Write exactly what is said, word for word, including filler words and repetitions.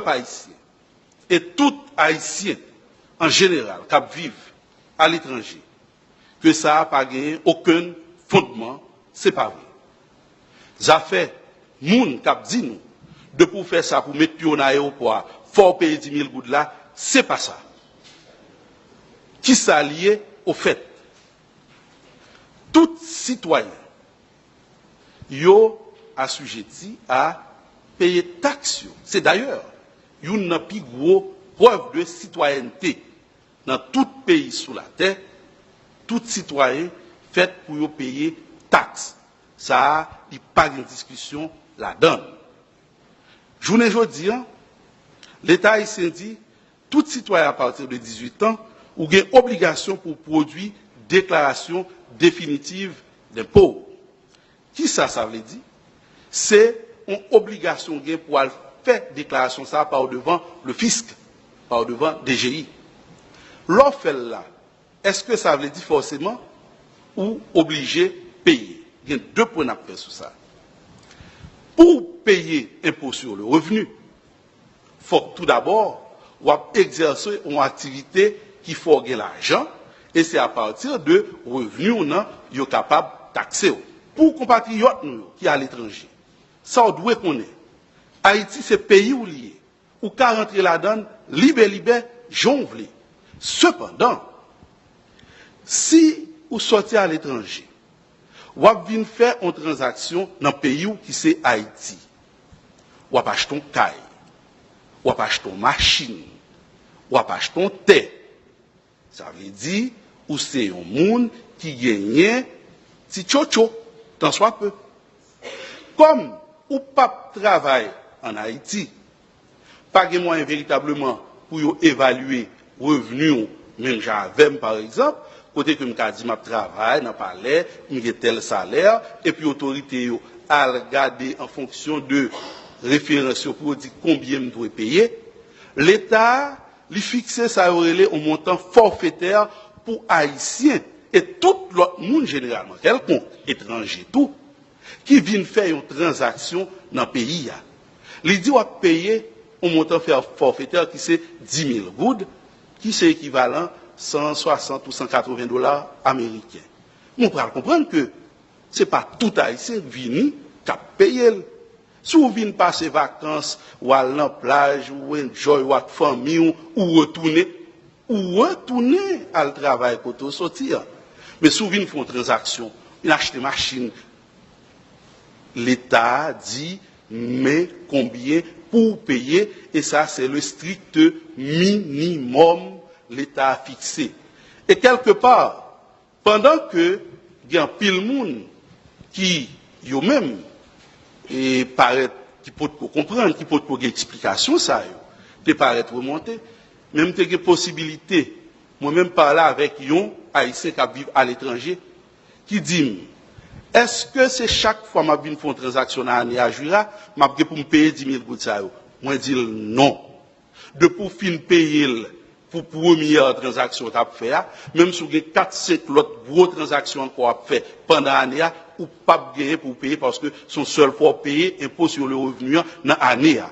pa Ayisyen, e tout Ayisyen an jeneral k ap viv aletranje, ke sa a pa genyen okenn fondman, se pa vre. Zafè moun k ap di nou, depi w fè sa pou met pye w nan ayewopò a, fò w peye dis mil goud la, se pa sa. Kisa l ye, ofèt? Tout sitwayen yo asijeti a peye taks yo. Se dayè youn nan pi gwo prèv de sitwayènte nan tout peyi sou latè. Tout sitwayen fèt pou yo peye taks. Sa a, li pa gen diskisyon ladan l. Jounen jodi a, Leta ayisyen di, tout sitwayen apati de dizuit an, ou gen obligasyon pou w pwodui deklarasyon definitiv denpo. Kisa sa vle di? Se yon obligasyon w gen pou w al fè deklarasyon sa a pa w devan le fisk, pa w devan D G I. Lè w fè l la, èske sa vle di fòseman ou oblije peye? Gen de pwen n ap fè sou sa. Pou w peye enpo sur le revenu, fòk toudabò w ap egzèse yon aktivite ki fè w gen lajan, e se apati de revni w nan yo kapab takse w. Pou konpatriyòt nou yo ki aletranje, sa w dwe konnen, Ayiti se peyi w li ye. Ou ka rantre ladan l libe libe, jan w vle. Sepandan, si ou sòti aletranje, w ap vin fè yon tranzaksyon nan peyi w ki se Ayiti. W ap achte yon kay, w ap achte yon machin, w ap achte yon tè. Sa vle di, ou se yon moun ki genyen ti tchotcho, tanswape. Kòm ou p ap travay ann Ayiti, pa gen mwayen veritableman pou yo evalye revni w menm jan avè m, pa egzanp, kote ke m ka di m ap travay nan palè, m gen tèl salè, epi otorite yo al gade an fonksyon de referans yo pou yo di konbyen m dwe peye. Leta a, li fikse sa yo rele yon montan fòfetè pou Ayisyen e tout lòt moun jeneralman kèlkonk, etranje tou, ki vin fè yon tranzaksyon nan peyi a. Li di w ap peye yon montan fè-, fòfetè ki se dis mil goud, ki se ekivalan san swasant ou san katreven dola ameriken. Men w pral konprann ke se pa tout Ayisyen k vini k ap peye l. Si w vin pase vakans, w al nan plaj, ou enjoy, w ak fanmi w, ou retounen, ou retounen al travay kote w soti a. Men si w vin fè yon tranzaksyon, vin achte machin, Leta a di men konbyen pou w peye, e sa se le strict minimum Leta a fikse. E kèlkepa, pandan ke gen anpil moun ki yo menm e parèt, ki potko konprann, ki potko gen eksplikasyon sa yo, te parèt remonte, men m te gen posibilite, mwen menm, pale avèk yon Ayisyen k ap viv aletranje ki di m, èske se chak fwa m ap vin fè yon tranzaksyon nan ane a, Jira, m ap gen pou m peye dis mil goud sa yo? Mwen di l non. Depi w fin peye l pou premyè tranzaksyon w t ap fè a, menm si w gen kat, senk lòt gwo tranzaksyon ankò w ap fè pandan ane a, ou p ap genyen pou w peye paske se yon sèl fwa w peye enpo sur le revenu an nan ane a.